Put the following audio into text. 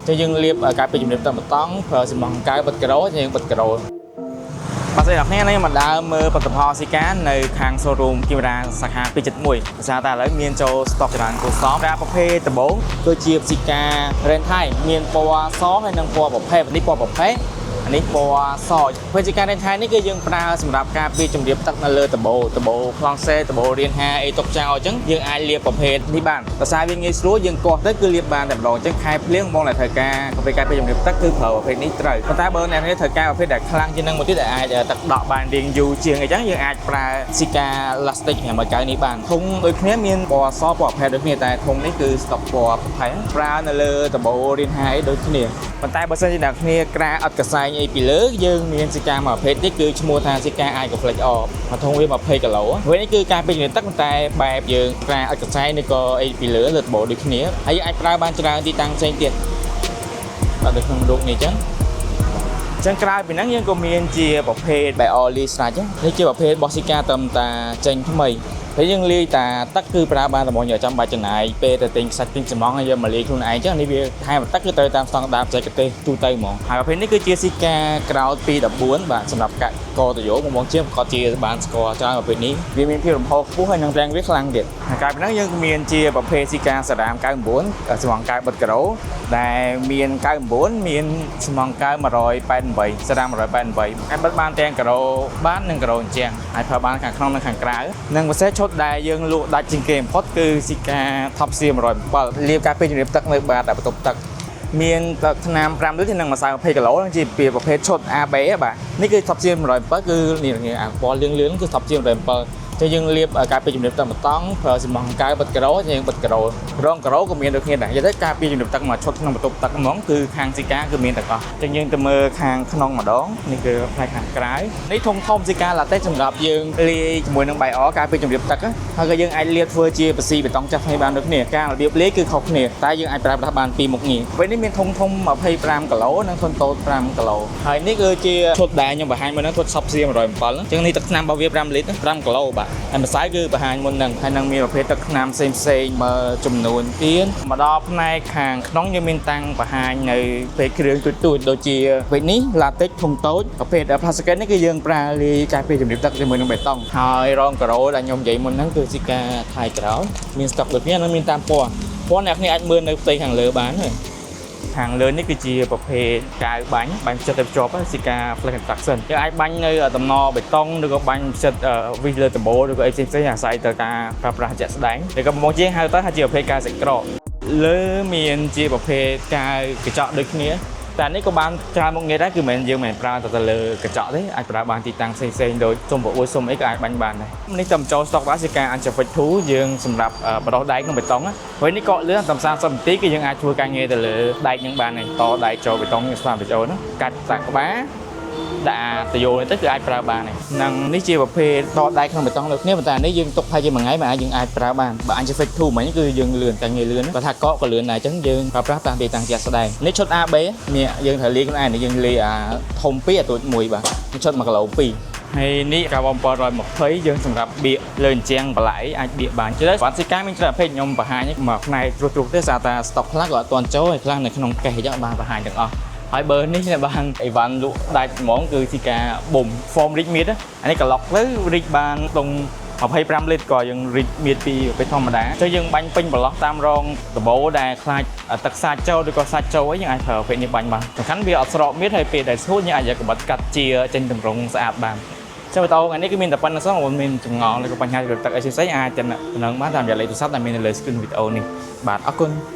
ចឹងយើងលាបការពារជំរាបទឹកបតង់ប្រើសំឡងកៅបិទការ៉ូយើងបិទការ៉ូបាទស្រីអ្នកគ្នានេះមកដើមមើលផលិតផលស៊ីកានៅខាង showroom គីមរ៉ាសាខា271ភាសាតែឥឡូវមានចូល stock ច្រើនគួរសមការប្រភេទដំបូងគឺជាស៊ីកា Renthai មានពណ៌សហើយនិងពណ៌ប្រភេទនេះពណ៌ប្រភេទអានេះពណ៌សភេទស៊ីកា Renthai នេះគឺយើងប្រើសម្រាប់ការពារជំរាបទឹកនៅលើដបូដបូប្លង់សេដបូរៀនហាអីទុកចោលអញ្ចឹងយើងអាចលាបប្រភេទនេះបានភាសាវាងាយស្រួលយើងកោះទៅគឺលាបបានតែម្ដងអញ្ចឹងខែភ្លៀងបងដែលត្រូវការប្រភេទការពារជំរាបទឹកគឺប្រើប្រភេទនេះត្រូវប៉ុន្តែបើអ្នកនេះត្រូវការប្រភេទដែលខ្លាំងជាងនឹងមួយទៀតដែលអាចទឹកដក់បានរៀងយូរជាងអីចឹងយើងអាចប្រើស៊ីកា Lastic 590នេះបានធុងដូចគ្នាមានពណ៌សពណ៌ប្រភេទដូចគ្នាតែធុងនេះគឺស្តុកពណ៌ប្រភេទប្រើនៅលើដបូរៀនហាអីដូចគ្នាប៉ុន្តែបើសិនជាអ្នកគ្នាក្រាអត់កសែងអីពីលើយើងមានស៊ីកាមួយប្រភេទទៀតគឺឈ្មោះថាស៊ីកា Icoflex O មួយធុងវា20គីឡូវិញនេះគឺការពារជំរាបទឹកប៉ុន្តែបែបយើងក្រាអត់កសែងឬក៏អីពីលើលើដបូដូចគ្នាហើយយើងអាចប្រើបានច្រើនទីតាំងផ្សេងទៀតបាទដូចក្នុងរូបនេះចឹងចឹងក្រៅពីហ្នឹងយើងក៏មានជាប្រភេទ Bio លីស្រាច់នេះជាប្រភេទរបស់ស៊ីកាតំតាចេញថ្មីពេលយើងលាយតាទឹកគឺប្រើបានតែមកយកចាំបាច់ចំណាយពេលទៅទិញខ្សាច់ទិញសំងហើយយកមកលាយខ្លួនឯងចឹងនេះវាថែមទឹកគឺត្រូវតាមស្តង់ដារបច្ចេកទេសទូទៅហ្មងហើយប្រភេទនេះគឺជាស៊ីកាក្រោត214បាទសម្រាប់កាក់កតយោបងបងជាប្រកាសជាបានស្គាល់ច្រើនប្រភេទនេះវាមានភាពរំហូរខ្ពស់ហើយនឹងរាំងវាខ្លាំងទៀតហើយក្រៅពីហ្នឹងយើងមានជាប្រភេទស៊ីកាសារ៉ាម99សំងកៅបិទការ៉ូដែលមាន99មានសំងកៅ188សារ៉ាម188អាចបិទបានទាំងការ៉ូបាននិងការ៉ូអញ្ចឹងហើយប្រើបានខាងក្នុងនិងខាងក្រៅនិងពិសេសឈុតដែលយើងលក់ដាច់ជាងគេបំផុតគឺស៊ីកា Top C 107លាបការពារជំរាបទឹកនៅបាតដែលបន្ទប់ទឹកមានទឹកថ្នាំ5លីត្រនិងម្សៅ20គីឡូជាពីប្រភេទឈុត AB បាទនេះគឺ Top C 107គឺនេះអាពណ៌លឿងលឿងគឺ Top C 107ចឹងយើងលាបការពារជំរាបទឹកបតង់ប្រើសំងកៅបិទការ៉ូយើងបិទការ៉ូរងការ៉ូក៏មានដូចគ្នាដែរនិយាយទៅការពារជំរាបទឹកមកឈុតក្នុងបន្ទប់ទឹកហ្មងគឺខាងស៊ីកាគឺមានទាំងអស់ចឹងយើងទៅមើលខាងក្នុងម្ដងនេះគឺផ្នែកខាងក្រៅនេះធំធំស៊ីកាឡាតេសម្រាប់យើងលាយជាមួយនឹងបាយអការពារជំរាបទឹកហើយក៏យើងអាចលាបធ្វើជាបស៊ីបេតុងចាស់ថ្មីបានដូចគ្នាការរបៀបលាយគឺខុសគ្នាតែយើងអាចប្រើប្រាស់បានពីរមុខងារពេលនេះមានធំធំ25គីឡូនិងធុនតូច5គីឡូហើយនេះគឺជាឈុតដែលខ្ញុំបង្ហាញមុនហ្នឹងឈុតសបសៀ107ចឹងនេះទឹកថ្នាំរបស់វា5លីត្រ5គីឡូបាទហើយម្សៅគឺបង្ហាញមុនហ្នឹងហើយនឹងមានប្រភេទទឹកថ្នាំផ្សេងផ្សេងមួយចំនួនទៀតមកដល់ផ្នែកខាងក្នុងយើងមានតាំងបង្ហាញនៅពេលគ្រឿងទូចទូចដូចជាពេលនេះឡាទិកធំតូចប្រភេទផ្លាស្ទិកនេះគឺយើងប្រើលាយការពារជំរាបទឹកជាមួយនឹងបេតុងហើយរងការ៉ូដែលខ្ញុំនិយាយមុនហ្នឹងគឺស៊ីកាថៃក្រោមានស្តុកដូចគ្នានិងមានតាមពណ៌ពណ៌អ្នកគ្នាអាចមើលនៅផ្ទៃខាងលើបានទេខាងលើនេះគឺជាប្រភេទកាវបាញ់បាញ់ផ្ចិតទៅភ្ជាប់ស៊ីកា flex construction យើងអាចបាញ់នៅតំណបេតុងឬក៏បាញ់ផ្ចិតវិសលើដំបូលឬក៏អីផ្សេងៗអាស្រ័យទៅការប្រើប្រាស់ជាក់ស្ដែងឬក៏មកជាងហៅទៅថាជាប្រភេទកាវសាច់ក្រកលើមានជាប្រភេទកាវកញ្ចក់ដូចគ្នាតែនេះក៏បានច្រើនមុខងារដែរគឺមិនមែនយើងមិនប្រើតែទៅលើកញ្ចក់ទេអាចប្រើបានទីតាំងផ្សេងៗដូចសុំប្អូនសុំអីក៏អាចបាញ់បានដែរនេះតែចូលស្តុកដែរជាការ Antifix 2យើងសម្រាប់បដោះដែកក្នុងបេតុងហើយនេះកក់លឿនតាម30នាទីគឺយើងអាចធ្វើការងារទៅលើដែកនឹងបានហើយតដែកចូលបេតុងស្វាវីដេអូហ្នឹងកាច់តាក្បាលដាក់តយោនេះទៅគឺអាចប្រើបានហើយនឹងនេះជាប្រភេទតដែកក្នុងបេតុងដូចគ្នាប៉ុន្តែនេះយើងទុកប្រហែលជាមួយថ្ងៃបើអាចយើងអាចប្រើបានបើ Antifix 2មិញគឺយើងលឿនតែងាយលឿនបើថាកកក៏លឿនដែរអញ្ចឹងយើងប្រើប្រាស់តាមទីតាំងជាក់ស្ដែងនេះឈុត AB នេះយើងត្រូវលាយខ្លួនឯងនេះយើងលាយអាធំ2អាតូច1បាទនេះឈុត1គីឡូ2ហើយនេះកា720យើងសម្រាប់បៀកលើអញ្ចឹងបន្លែអាចបៀកបានច្រើនបាត់ស៊ីកាមានច្រើនប្រភេទខ្ញុំបង្ហាញមកផ្នែកត្រុសត្រុសទេសារតាស្តុកខ្លះក៏អត់ទាន់ចូលហើយខ្លះនៅក្នុងកេះអញ្ចឹងបានបង្ហាញទាំងអស់ហើយបើនេះបានអីវ៉ាន់លក់ដាច់ហ្មងគឺស៊ីកាប៊ុំ form រីកមៀតអានេះក្លុកទៅរីកបានតង់25លីត្រក៏យើងរីកមៀតពីប្រភេទធម្មតាចុះយើងបាញ់ពេញប្រឡោះតាមរងដបូដែលខ្លាចទឹកសាច់ចូលឬក៏សាច់ចូលអីយើងអាចប្រើប្រភេទនេះបាញ់បានសំខាន់វាអត់ស្រកមៀតហើយពេលដែលស្ងួតយើងអាចយកកបិតកាត់ជាចេញតម្រងស្អាតបានចាំបន្តថ្ងៃនេះគឺមានតែប៉ុណ្្នឹងសោះបងមានចម្ងល់ឬក៏បញ្ហាពីទឹកអីផ្សេងៗអាចតំណងបានតាមរយៈលេខទូរស័ព្ទដែលមាននៅលើ screen វីដេអូនេះបាទអរគុណ។